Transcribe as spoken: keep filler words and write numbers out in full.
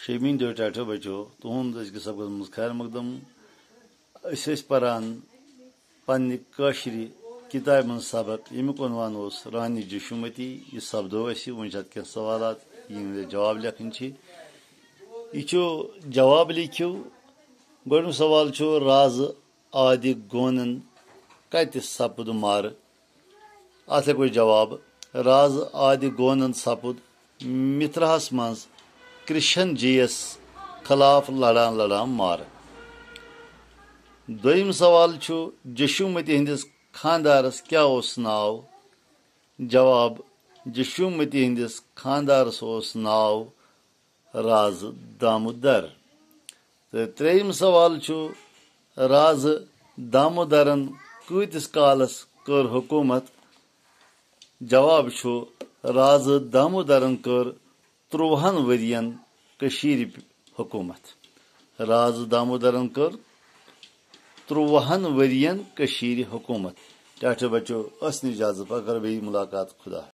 شیمین دیو ٹاٹھو بچو، تُہُنٛد أزکِس سبقس منٛز خیر مقدم۔ أسۍ ٲسۍ پران پننہِ کٲشرِ کتابہِ منٛز سبق، ییٚمیُک عنوان اوس رانی جشومتی۔ یہِ سپدو اَسہِ، وۄنۍ چھِ اَتھ کینٛہہ سوالات، یِہِنٛدِ جواب لیکھٕنۍ چھِ۔ یہِ چھُ جواب لیکھِو۔ گۄڈٕنیُک سوال چھُ، رازٕ آدِ گونن کتہِ سپُد مارٕ؟ اتھ لیکھو جواب، راز آدِ گونن سپُد متھراہس منٛز کرشن جی یس خلاف لڑان لڑان مارٕ۔ دوٚیِم سوال چھُ، جشومتی ہٕنٛدِس خانٛدارس کیٛاہ اوس ناو؟ جواب، جشومتی ہٕنٛدِس خانٛدارس اوس ناو راز دامودر۔ تہٕ ترٛیٚیِم سوال چھُ، راز دامودرن کۭتِس کالس کٔر حکوٗمت؟ جواب چھُ، راز دامودرن کٔر ترٛۆہَن ؤرین کٔشیٖرِ حکوٗمت۔ راز دامودرن کٔر ترٛۆہَن ؤرین کٔشیٖرِ حکوٗمت۔ ٹاٹھیو بچو، ٲسِن اجازت، پگاہ کرو بیٚیہِ مُلاقات۔ خدا حافظ۔